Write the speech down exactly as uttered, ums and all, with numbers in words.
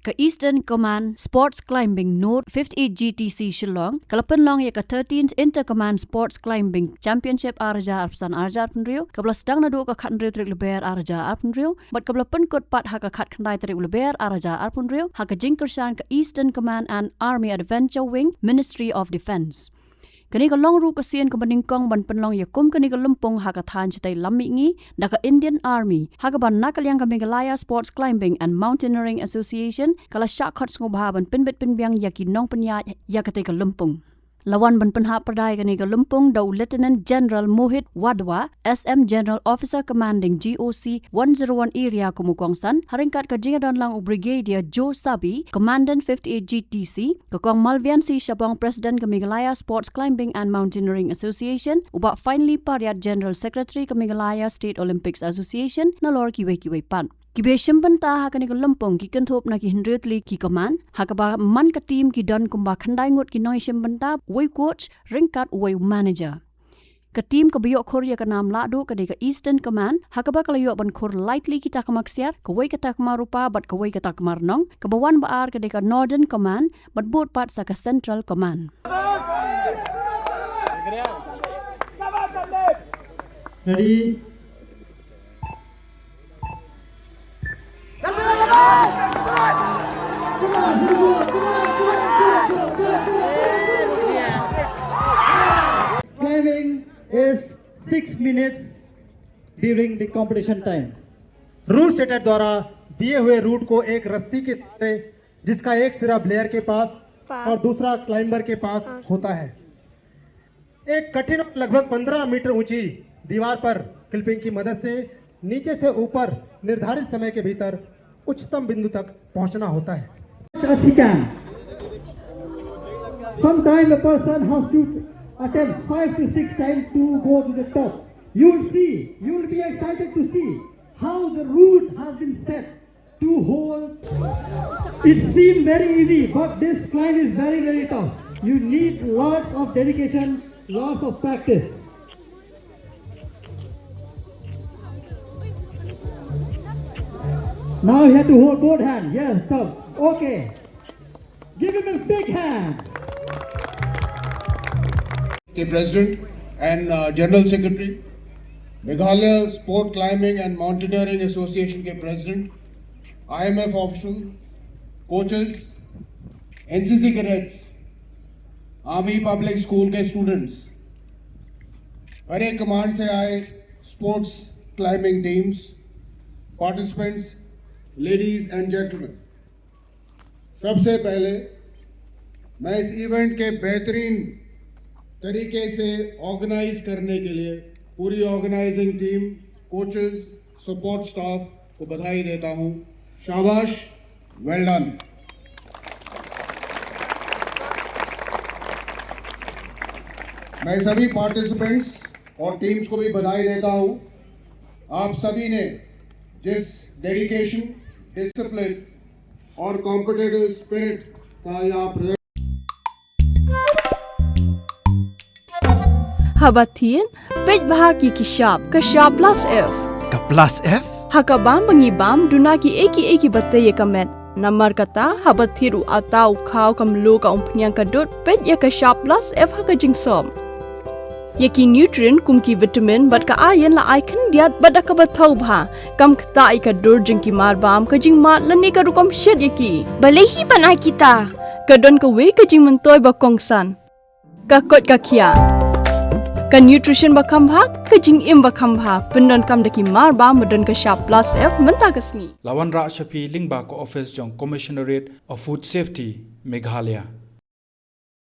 Ka Eastern Command Sports Climbing Node fifty-eight G T C Shillong ka la pynlong ïa ka thirteenth Inter Command Sports Climbing Championship ar hajar arphew san ar hajar arphew hynriew, kaba la sdang naduh ka khathynriew tarik Lber ar hajar arphew hynriew bad kaba la pynkut pat ha ka khatkhyndai tarik Lber ar hajar arphew hynriew ha ka jingkyrshan ka Eastern Command and Army Adventure Wing, Ministry of Defence. Kane ka long ruh ka sien kaba nyngkong ban pynlong ïa kum kane ka lympung ha ka thaiñ shatei lam mihngi da ka Indian Army, ha kaba na ka liang ka Meghalaya Sports Climbing and Mountaineering Association ka la shah khot sngewbha ban pynbit pynbiang ïa ki nongpynïaid ïa katei ka lympung. La wan ban pynhap pyrda ïa kane ka lympung da u Lieutenant General Mohit Wadhwa, S M General Officer Commanding G O C one zero one Area kum u kongsan, ha ryngkat ka jingïadon lang u Brigadier Joe Sabi, Commandant fifty-eight G T C, ka Kong Malvian C Shabong, President ka Meghalaya Sports Climbing and Mountaineering Association, u Bah Finely Pariat, General Secretary ka Meghalaya State Olympics Association, nalor kiwei kiwei pat. Kiba ïashim bynta ha kane ka lympung ki kynthup na ki hynriew tylli ki command, ha kaba man ka team ki don kumba khyndai ngut ki nongïashim bynta, uwei u coach, ryngkat uwei u manager. Ka team kaba ïoh khur ïa ka nam lahduh ka dei ka Eastern Command, ha kaba ka la ïoh ban khur lai tylli ki takma ksiar, kawei ka takma rupa bad kawei ka takma rnong, kaba wan ba ar ka dei ka Northern Command, bad bud pat sa ka Central Command. Ready? Climbing is six minutes during the competition time. Route setter द्वारा दिए हुए रूट को एक रस्सी के सहारे, जिसका एक सिरा ब्लेयर के पास पास। और दूसरा क्लाइंबर के पास पास। होता है, एक कठिन और लगभग पन्द्रह मीटर ऊंची दीवार पर क्लिपिंग की मदद से नीचे से ऊपर निर्धारित समय के भीतर उच्चतम बिंदु तक पहुंचना होता है। As he can. Sometimes a person has to attempt five to six times to go to the top. You will see, you will be excited to see how the route has been set to hold. It seems very easy, but this climb is very, very tough. You need lots of dedication, lots of practice. Now you have to hold both hands. Yes, stop. Okay. Give him a big hand. के president and general secretary, Meghalaya sport climbing and mountaineering association के president, IMF official, coaches, NCC cadets, army public school के students, हर एक command से आए sports climbing teams, participants, ladies and gentleman, सबसे पहले मैं इस इवेंट के बेहतरीन तरीके से ऑर्गेनाइज करने के लिए पूरी organising team, coaches, support staff को बधाई देता हूं। शाबाश, वेल डन। मैं सभी पार्टिसिपेंट्स और टीम्स को भी बधाई देता हूं। आप सभी ने जिस डेडिकेशन, डिसिप्लिन और कॉम्पिटिटिव स्पिरिट का यह प्रदर्शन Haba thied, peit bha ki ki shap, ka shap plus F. Ka plus F? Ha ka bam ba ngi bam, duna ki ei ki ei kiba tei ïa ka met. Namar kata, haba thied u atta u khaw ka mluh ka umphniang ka dud, peit ïa ka shap plus F ha ka jingsop. Ïa ki nutrient kum ki vitamin bad ka iron la ai khyndiat bad da kaba thaw bha. Kam ktah ïa ka dur jong ki marbam, ka jingmad lane ka rukom shet ïa ki. Balei hi ban ai kita? Ka don kawei ka jingmyntoi ba kongsan. Ka koit ka khiah. Ka nutrition ba kham bha, ka jingim ba kham bha. Pyndonkam da ki marbam ba don ka shap plus F mynta ka sngi. La wanrah sha phi lyngba ka office jong Commissionerate of Food Safety, Meghalaya.